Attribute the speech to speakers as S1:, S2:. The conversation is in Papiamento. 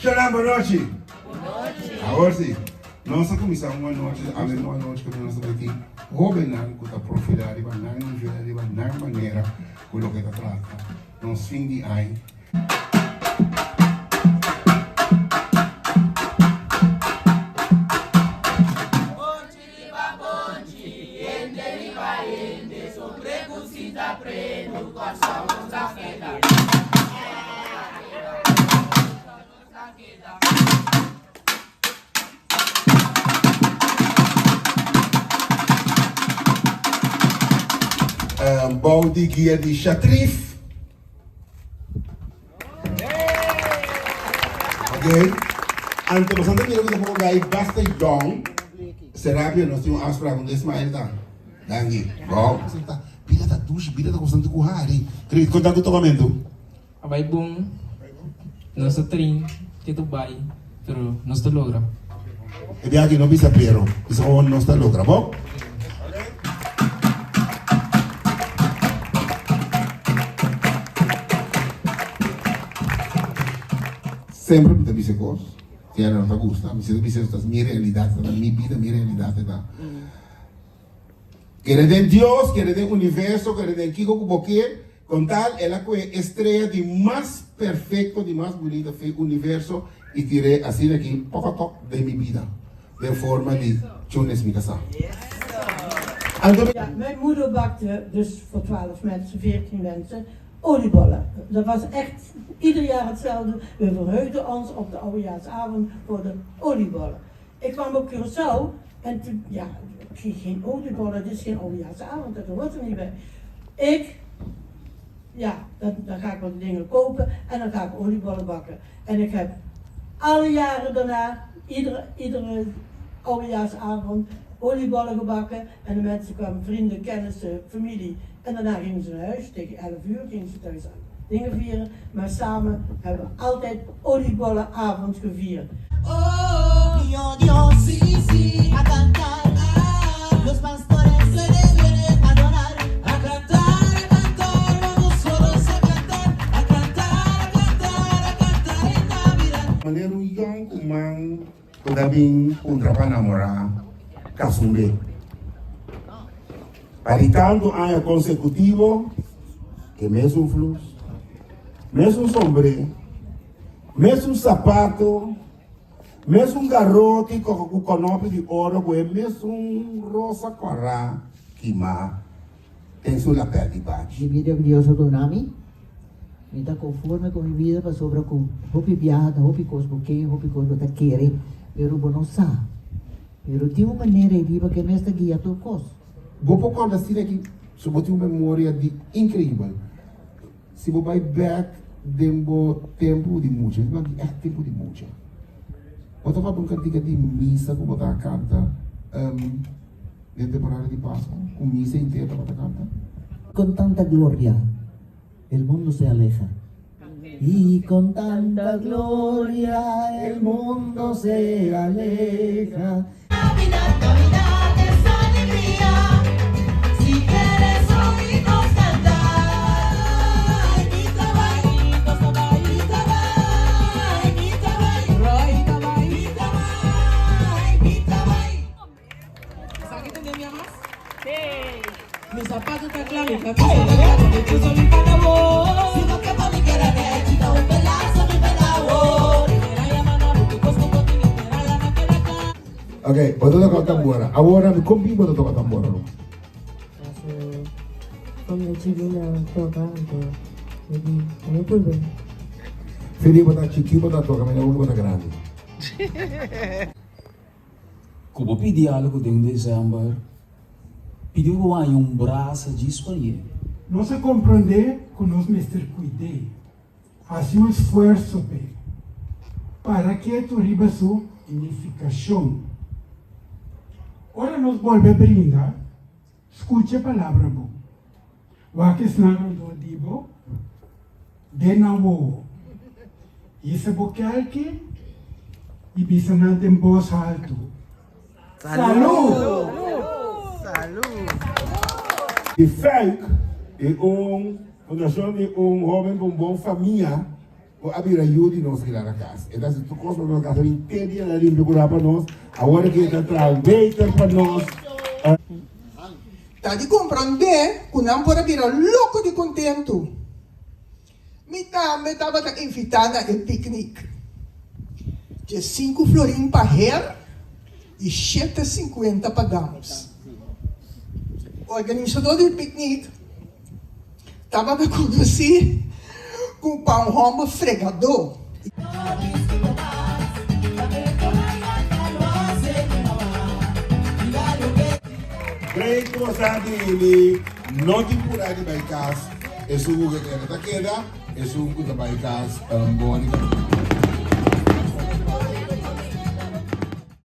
S1: Shonan bonochi. Awor si, nos a kuminsá un anochi, awe un anochi ku nos ta bai tin hóbennan ku ta profilá riba nan nivel, riba nan manera ku loke ta trata nos fin di aña. Bou di guia di Shatrif. Ok. Anto boso ta mira ku ta poko gai basta yong. Serapio nos tin un afspraak ku Ismael ta. Danki. Bon. Bida ta dushi, bida ta kosnan ku hari. Chris, konta ku tokamentu.
S2: A bai bon, nos ta train te tu bai, pero nos ta logra.
S1: E biaha aki no bisa pero, bisa gewoon nos ta logra, bon? Semper mi ta bisa e kos, si hende no ta gusta, mi si ta bisa ta mi realidat, ta mi bida, mi realidat e ta. Kere den Dios, kere den universo, kere den kiko ku bo ke, Con tal el a cohe e strea di mas perfecto, di mas bunita fe universo y tir'é asina aki poco tok den mi bida, den forma di Chunes mi casá. Anto mi.
S3: Ja, mijn moeder bakte dus voor 12 mensen, 14 mensen, oliebollen. Dat was echt ieder jaar hetzelfde. We verheugden ons op de oudejaarsavond voor de oliebollen. Ik kwam op Curaçao en toen, ja, ik kreeg geen oliebollen, dit is geen oudejaarsavond, dat hoort er niet bij. Ik, ja, dan, dan ga ik wat dingen kopen en dan ga ik oliebollen bakken. En ik heb alle jaren daarna, iedere, iedere oudejaarsavond, oliebollen gebakken. En de mensen kwamen, vrienden, kennissen, familie. En daarna gingen ze naar huis, tegen 11 uur gingen ze thuis aan dingen vieren. Maar samen hebben we altijd oliebollenavond gevierd.
S1: Manera un yònkuman ku ta bin puntra pa namorá kasumbe. Pa di tantu aña konsekutivo, e mesun flus, mesun sombré, mesun sapato, mesun garoti ku konopi di oro ku e mesun rosa kòrá kimá den su lapèl di bachi.
S4: Mi bida ku Dios a duna mi, mi ta konforme ku mi bida pasobra ku hopi biaha ta hopi kos bo ke, hopi kos bo ta kere, pero bo no sa. Pero tin un manera e biba ku e mes ta guia tur kos.
S1: Bo por kòrda asina ki so bo tin un memoria di inkreibel. Si bo bai bèk den bo tempu di mucha, mi ta papia di ègt tempu di mucha, bo ta papia un kantika di misa ku bo ta kanta den temporada di Pasku, ku misa henter tabata kanta?
S4: Con tanta gloria el mundo se aleja Y con tanta gloria el mundo se aleja.
S1: Ok, bo ta toka tambora. Awor ami kon bin bo ta toka tambora lo? Feli bo ta chiki bo ta toka, mi no bo ta grandi.
S5: Ku bo pidi algu den desèmber, pidi ku bo haña un brasa djis pa ñe.
S6: Nos a komprondé ku nos mester kuid'é, hasi un esfuerso p'e, para ketu riba su nifikashon. Ora nos bolbe brinda, skucha e palabra bon. Wak esnan rondó di bo den nan wowo. Hisa bo kèlki i bisa nan den bos haltu,
S1: Salú! Di Fuik, di un fundashon di un hóben pa un bon famia. Ku a bira yu di nos kila na kas. E ta hasi tur kos pa nos kasa bin te dia el a limpia kura pa nos. Awor aki e ta traha waiter pa nos.
S7: Ta di komprondé ku nan por a bira loko di kontentu. Mi tambe tabata invitá na e piknik. Diesinku florin pa her i 7.50 pa dames. Organisadó di e piknik tabata konosí ku pa un hòmber fregadó.
S1: Break ku sa dili no tin pura di bai kas, esun ku ke keda ta keda, esun ku ta bai kas bon di.